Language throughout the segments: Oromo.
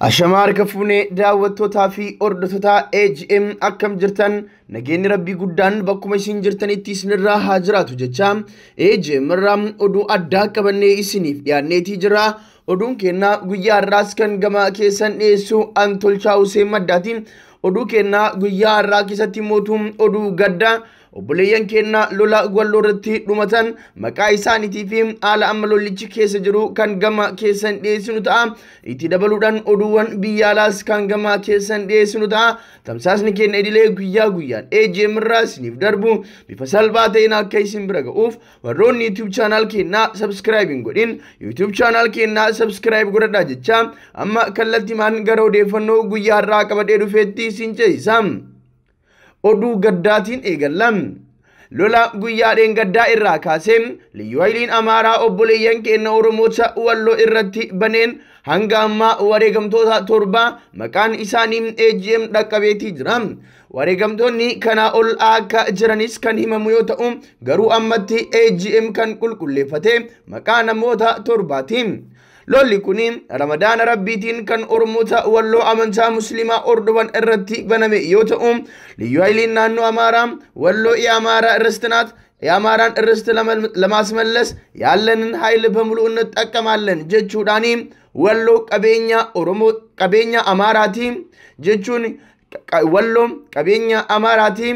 Ashamaa harka fuunee daawwattootaa fi hordoftoota AGM akkam jirtan nageenyi rabbii guddaan bakkuma isin jirtanitti isinirraa haa jiraatu jecha AGM irraa oduu addaa qabannee isiniif dhiyaanneetii jira. Oduun kennaa guyyaa har'aas kan gama keessan dhiyeessu an Tolchaa Hussein Maddaatiin. Oduu kennaa guyyaa har'aa keessatti mootum oduu gaddaa obboleeyyan keenya lola walloo irratti dhumatan maqaa isaaniitii fi haala amma lollichi keessa jiru kan gama keessan dhiyeessinu ta'a. Itti dabaluudhaan oduuwwan biyya alaas kan gama keessan dhiyeessinu ta'a. Tamsaasni keenya idilee guyyaa guyyaan AGM irraa isiniif darbu bifa salphaa ta'een akka isin bira ga'uuf warroonni YouTube channel keenyaa subscribe hin godhin YouTube channel keenyaa subscribe godhadhaa jecha amma kallattiimaan gara odeeffannoo guyyaa har'aa qabadhee dhufeetti isin ceesisa. Oduu gaddaatiin eegallam. Lola guyyaa dheengaddaa irraa kaasee liyyuu hayiliin Amaaraa obboleeyyan keenya Oromoota walloo irratti baneen hanga ammaa wareegamtoota 7 maqaan isaanii AGM dhaqqabeetii jira. Wareegamtoonni kanaa ol akka jiranis kan himamu yoo ta'u garuu ammatti AGM kan qulqulleeffate maqaa namoota 7ti. Lolli kun Ramadaana Rabbiitiin kan Oromoota walloo amantaa Musliimaa hordofan irratti baname yoo ta'u liyyuu hayiliin naannoo Amaaraa walloo የአማራ ርስት ናት የአማራን ርስት ለማስመለስ ያለንን ኃይል በሙሉ እንጠቀማለን jechuudhaan walloo qabeenya Oromoo qabeenya Amaaraati jechuun walloo qabeenya Amaaraati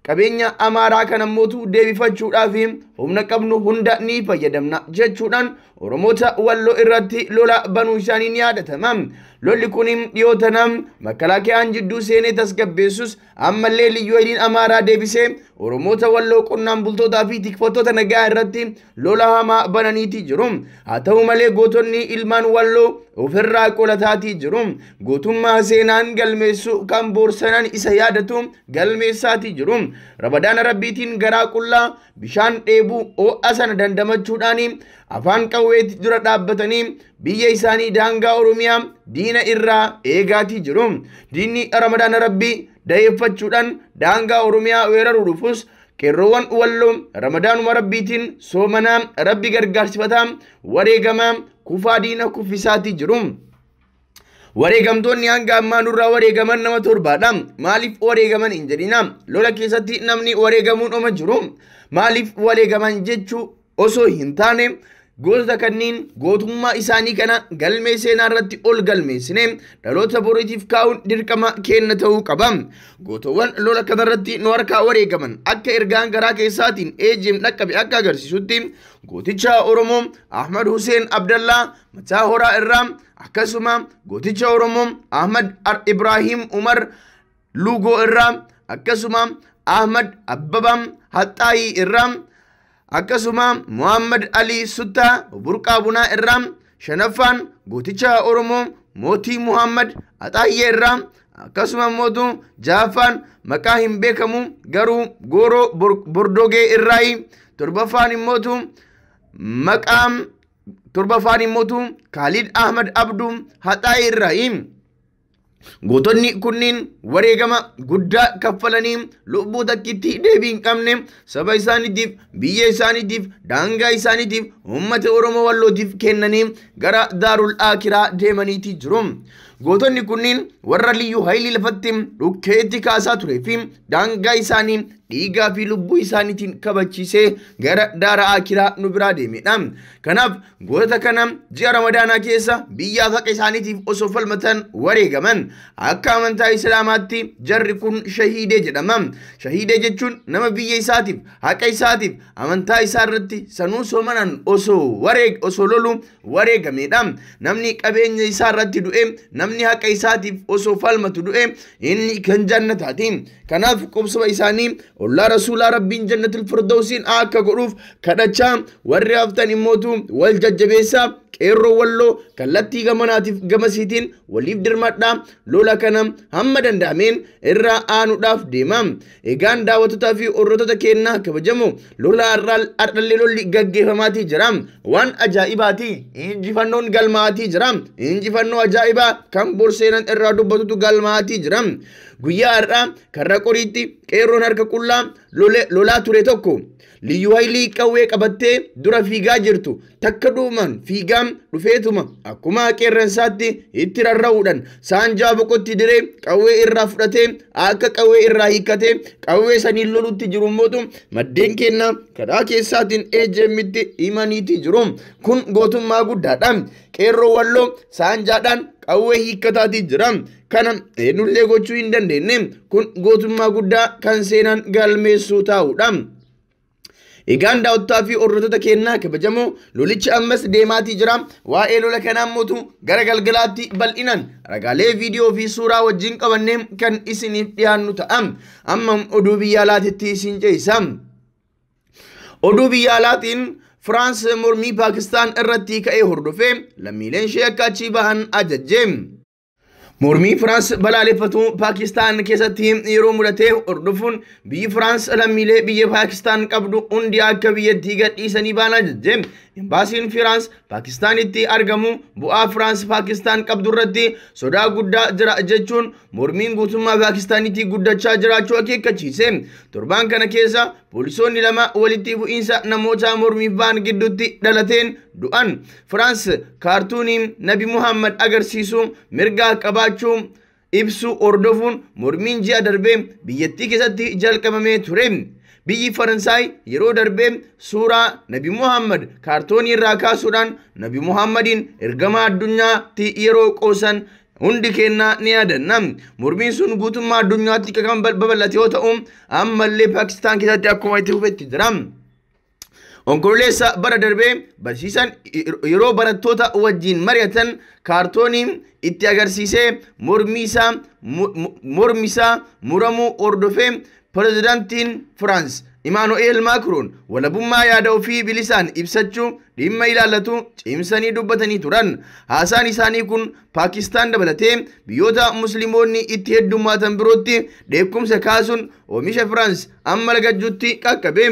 qabeenya Amaaraa kana mootu deebifachuudhaaf humna qabnu hunda ni fayyadamna jechuudhaan Oromoota walloo irratti lola banuu isaanii ni yaadatama. Lolli kun dhiyoo tana makkalaakiyaan jidduu seenee tasgabbeessus ammallee liyyuu hayiliin Amaaraa deebisee Oromoota walloo qonnaan bultootaa fi tikfattoota nagaa irratti lola hamaa bananiitii jiru. Haa ta'u malee gootonni ilmaan walloo ofirraa qolataatii jiru. Gootummaa seenaan galmeessu kan boorsanaan isa yaadatu galmeessaatii jiru. Ramadaana Rabbiitiin garaa qullaa bishaan dheebuu ho'a sana dandamachuudhaan afaan qawweetti dura dhaabbatanii biyya isaanii daangaa Oromiyaa diina irraa eegaatii jiru. Diinni Ramadaana Rabbii dayeeffachuudhaan daangaa Oromiyaa weeraruu dhufus qeerroowwan walloo Ramadaanuma Rabbiitiin soomanaa Rabbi gargaarsifataa wareegamaa kufaa diina kuffisaatii jiru. Wareegamtoonni hanga ammaa nurraa wareegaman nama 7dha. Maaliif wareegaman hin jedhina? Lola keessatti namni wareegamuun oma jiru. Maaliif wareegaman jechuu osoo hin taane goota kanneen gootummaa isaanii kana galmee seenaa irratti ol galmeessine dhaloota boriitiif kaa'uun dirqama kenna ta'uu qaba. Gootowwan lola kanarratti nu harkaa wareegaman akka ergaan garaa keessaatiin AGM dhaqqabe akka agarsiisutti gooticha Oromoo Ahmad Hussein Abdallaa mataa horaa irraa akkasuma gooticha Oromoo Ahmad Ibrahim Umar Lugoo irraa akkasuma Ahmad Abbabaa Haxaayii irraa akkasuma Muhammad Ali Suttaa Burqaa Bunaa irraa shanaffaan gooticha Oromoo Mootii Muhammad Axaayyee irraa akkasuma mootu ja'affaan maqaa hin beekamu garuu Gooroo Bordogee irraayi torbaffaan immootu maqaa torbaffaan immootu Khalid Ahmad Abduu Haxaayii irraayi. Gootonni kunniin wareegama guddaa kaffalanii lubbuu takkitti deebii hin qabne saba isaaniitiif biyya isaaniitiif daangaa isaaniitiif uummata Oromoo wallootiif kennanii gara Daarul Aakiraa deemaniitii jiru. Gootonni kunniin warra liyyuu hayilii lafatti dhukkeetti kaasaa turee fi daangaa isaanii dhiigaa fi lubbuu isaaniitiin kabachiisee gara daara Aakiraa nu biraa deemedha. Kanaaf goota kana ji'a Ramadaanaa keessa biyyaaf haqa isaaniitiif osoo falmatan wareegaman. Akka amantaa Islaamaatti jarri kun shahiidee jedhama. Shahiidee jechuun nama biyya isaatiif haqa isaatiif amantaa isaa irratti sanuu soomanaan osoo lolu wareegamedha. Namni qabeenya isaa irratti du'e namni haqa isaatiif osoo falmatu du'e inni kan jannataati. Kanaaf qubsuma isaanii ollaa Rasuulaa Rabbiin jannatul firdawsiin akka godhuuf kadhachaa warri haftan immootu wal jajjabeessaa qeerroo walloo kallattii gamanaatiif gamasiitiin waliif dirmadhaa lola kana hamma danda'ameen irraa aanuudhaaf deema. Egaan daawwattotaa fi hordoftoota keenyaa kabajamoo lola har'allee lolli gaggeeffamaatii jira. Waan ajaa'ibaati. Injifannoon galmaa'aatii jira. Injifannoo ajaa'ibaa kan borseenan irraa dubbatutu galmaa'aatii jira. Guyyaa har'aa karra qoriitti qeerroon harka qullaa lolaa ture tokko Liyyuu Haayilii qawwee qabattee dura fiigaa jirtu takka dhuumaan fiigaan dhufeetuma akkuma qeerransaatti itti rarra'uudhaan saanjaa boqotti diree qawwee irraa fudhatee akka qawwee irraa hiikkatee qawwee saniin lolutti jiru mootu maddeen kennaa karaa keessaatiin AGM'tti himaniiti jiru. Kun gootummaa guddaadha. Qeerroo Walloo saanjaadhaan qawwee hiikkataatii jira. Kana eenyullee gochuu hin dandeenye. Kun gootummaa guddaa kan seenaan galmeessuu taa'udha. Egaan daawwattoota fi hordoftoota keenyaa kabajamoo, lolichi ammas deemaatii jira. Waa'ee lola kanaa mootu gara galgalaatti bal'inaan ragaalee viidiyoo fi suuraa wajjin qabannee kan isiniif dhiyaannu ta'a. Amma oduu biyya alaatitti isin ce'isa. Oduu biyya alaatiin Firaans mormii Paakistaan irratti ka'ee hordofee lammiileen ishee akka achii bahan ajajje. Mormii Firaans balaaleffatu Paakistaan keessatti yeroo mudate hordofuun biyyi Firaans lammiilee biyya Paakistaan qabdu hundi akka biyyattii gadhiisanii ba'an ajajje. Imbaasiin Firaans Paakistaanitti argamu bu'aa Firaans Paakistaan qabdu irratti sodaa guddaa jira jechuun mormiin guutummaa Paakistaanitti guddachaa jiraachuu akeekkachiise. Torbaan kana keessa poolisoonni 2 walitti bu'iinsa namoota mormiif ba'an gidduutti dhalateen du'an. Firaans kaartuunii Nabi Muhammad agarsiisu mirga qabaachuu ibsu hordofuun mormiin ji'a darbee biyyattii keessatti jalqabamee ture. Biyyi Faransaay yeroo darbee suuraa Nabi Muhammad kaartoonii irraa kaasuudhaan Nabi Muhammadiin ergamaa addunyaatti yeroo qoosan hundi kennaa ni yaadanna. Mormiin sun guutummaa addunyaatti kan babal'ate yoo ta'u ammallee Paakistaan keessatti akkuma itti fufetti jira. Onkololeessa bara darbee barsiisaan yeroo barattoota wajjin mari'atan kaartoonii itti agarsiisee mormi isaa muramuu hordofee pirezidaantiin Firaans Imaanu'eel Maakroon walabummaa yaada ofii bilisaan ibsachuu dhimma ilaallatu cimsanii dubbatanii turan. Haasaan isaanii kun Paakistaan dabalatee biyyoota musliimoonni itti heddummaatan birootti dheekkumsa kaasuun oomisha Firaans amma lagachuutti qaqqabe.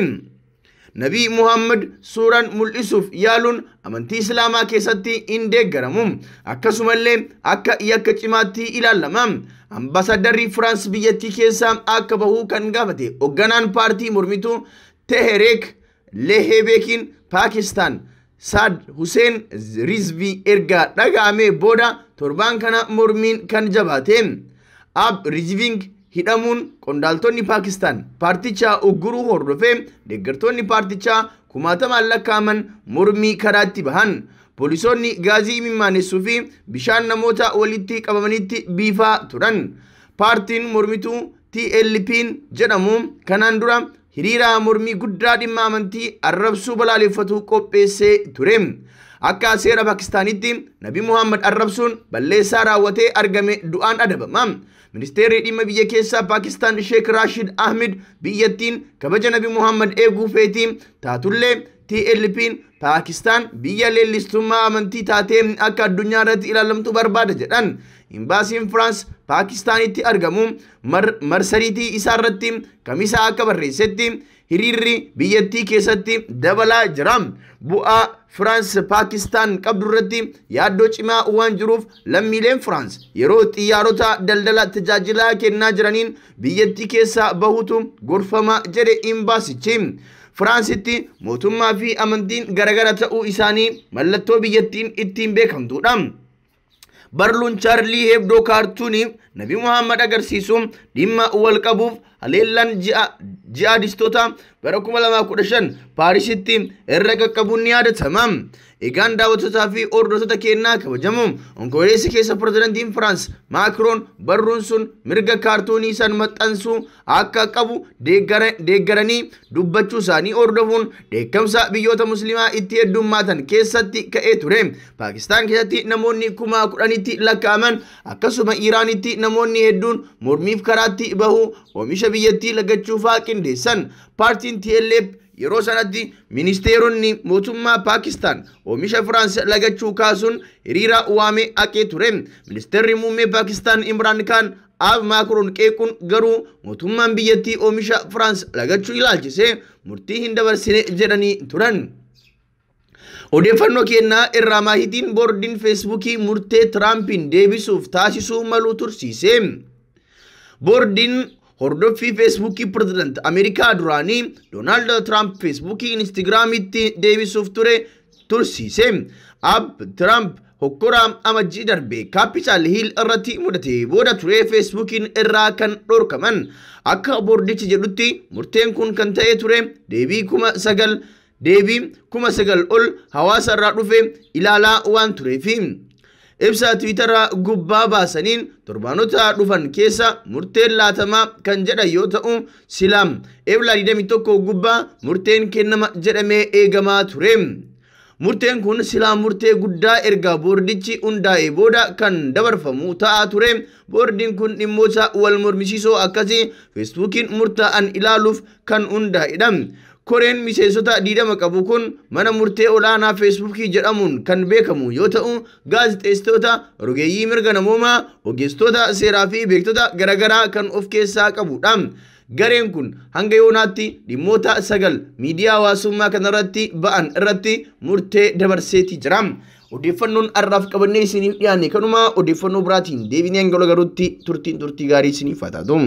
Nabii Muhammad suuraan mul'isuuf yaaluun amantii Islaamaa keessatti hin deeggaramu. Akkasumallee akka yakka cimaatti ilaalama. Ambaasaaddarri Firaans biyyattii keessaa akka bahu kan gaafate hoogganaan paartii mormituu Tehereek Lehebeekiin Paakistaan Saad Hussein Rizvi erga dhaga'amee booda torbaan kana mormiin kan jabaate. Ab Rizviin hidhamuun qondaaltonni Paakistaan paartichaa ugguruu hordofee deeggartoonni paartichaa kumaatamaan lakkaa'aman mormii karaatti bahan. Poolisoonni gaazii imimmaanessuu fi bishaan namoota walitti qabamanitti biifaa turan. Paartiin mormituu TLP'n jedhamu kanaan dura hiriira mormii guddaa dhimma amantii arrabsuu balaaleffatu qopheessee ture. Akka seera Paakistaanitti Nabi Muhammad arrabsuun balleessaa raawwatee argame du'aan adabama. Ministeerri dhimma biyya keessaa Paakistaan Sheek Rashid Ahmed biyyattiin kabaja Nabi Muhammad eeguu feetii taatullee TLP'n Paakistaan biyya leellistummaa amantii taatee akka addunyaa irratti ilaalamtu barbaada jedhan. Imbaasiin Firaans Paakistaanitti argamu marsariitii isaa irratti kamisa akka barreessetti hiriirri biyyattii keessatti dabalaa jira. Bu'aa Firaans Paakistaan qabdu irratti yaaddoo cimaa waan jiruuf lammiileen Firaans yeroo xiyyaarota daldala tajaajilaa kennaa jiraniin biyyattii keessaa bahutu gorfama jedhe imbaasichi. Firaansitti mootummaa fi amantiin garagara ta'uu isaanii mallattoo biyyattiin ittiin beekamtudha. Barluun Chaarlii Hebdoo kaartuunii Nabi Muhammad agarsiisu dhimma wal qabuuf haleellaan ji'aadistoota bara 2015 Paarisitti irra qaqqabuun ni yaadatama. Egaan daawwattootaa fi hordoftoota keenyaa kabajamu onkololeessa keessa pirezidaantiin Firaans Maakroon barruun sun mirga kaartuunii san maxxansuu akka qabu deeggaranii dubbachuu isaanii hordofuun dheekkamsa biyyoota musliimaa itti heddummaatan keessatti ka'ee ture. Paakistaan keessatti namoonni 10,000tti lakkaa'aman akkasuma Iraanitti namoonni hedduun mormiif karaatti bahu oomisha biyyattii lagachuufaa qindeessan. Paartiin TLF yeroo sanatti ministeeronni mootummaa Paakistaan oomisha Firaans lagachuu kaasuun hiriira waamee haqee ture. Ministeerri muummee Paakistaan Imraan Kaan Ab Maakroon qeequun garuu mootummaan biyyattii oomisha Firaans lagachuu ilaalchisee murtii hin dabarsine jedhanii turan. Odeeffannoo kennaa irraa maahitiin boordiin Feesbuukii murtee Tiraampiin deebisuuf taasisuu malu tursiise. Boordiin Hordoffii Feesbuukii pirezidaantii Ameerikaa duraanii Doonaald Tiraamp Feesbuukii Inistiigiraamitti deebisuuf ture tursiise. Ab Tiraamp hokkora Amajjii darbe Kaapitaal Hiil irratti mudate booda ture Feesbuukiin irraa kan dhorkaman. Akka boordichi jedhutti murteen kun kan ta'ee ture deebii 9,000 ol hawaasa irraa dhufe ilaalaa waan tureefi. Ibsa Tiwiitara gubbaa baasaniin torbaanota dhufan keessa murteen laatamaa kan jedhan yoo ta'u, silaam Ebla 21 gubbaa murteen kennama jedhamee eegamaa ture. Murteen kun silaa murtee guddaa erga boordichi hundaa'e booda kan dabarfamu ta'aa ture. Boordiin kun dhimmoota wal mormisiisoo akkasii Feesbuukiin murtaa'an ilaaluuf kan hundaa'edha. Koreen miseensota 20 qabu kun mana murtee olaanaa Feesbuukii jedhamuun kan beekamu yoo ta'u, gaazexeessitoota, rogeeyyii mirga namoomaa, ogeessitoota seeraa fi beektota garaagaraa kan of keessaa qabudha. Gareen kun hanga yoonaatti dhimmoota 9 miidiyaa hawaasummaa kanarratti ba'an irratti murtee dabarseeti jira. Odeeffannoon har'aaf qabannee isiniif dhiyaanne kanuma. Odeeffannoo biraatiin deebinee hanga garuutti turtiin turtii gaarii isiniif haa taatu.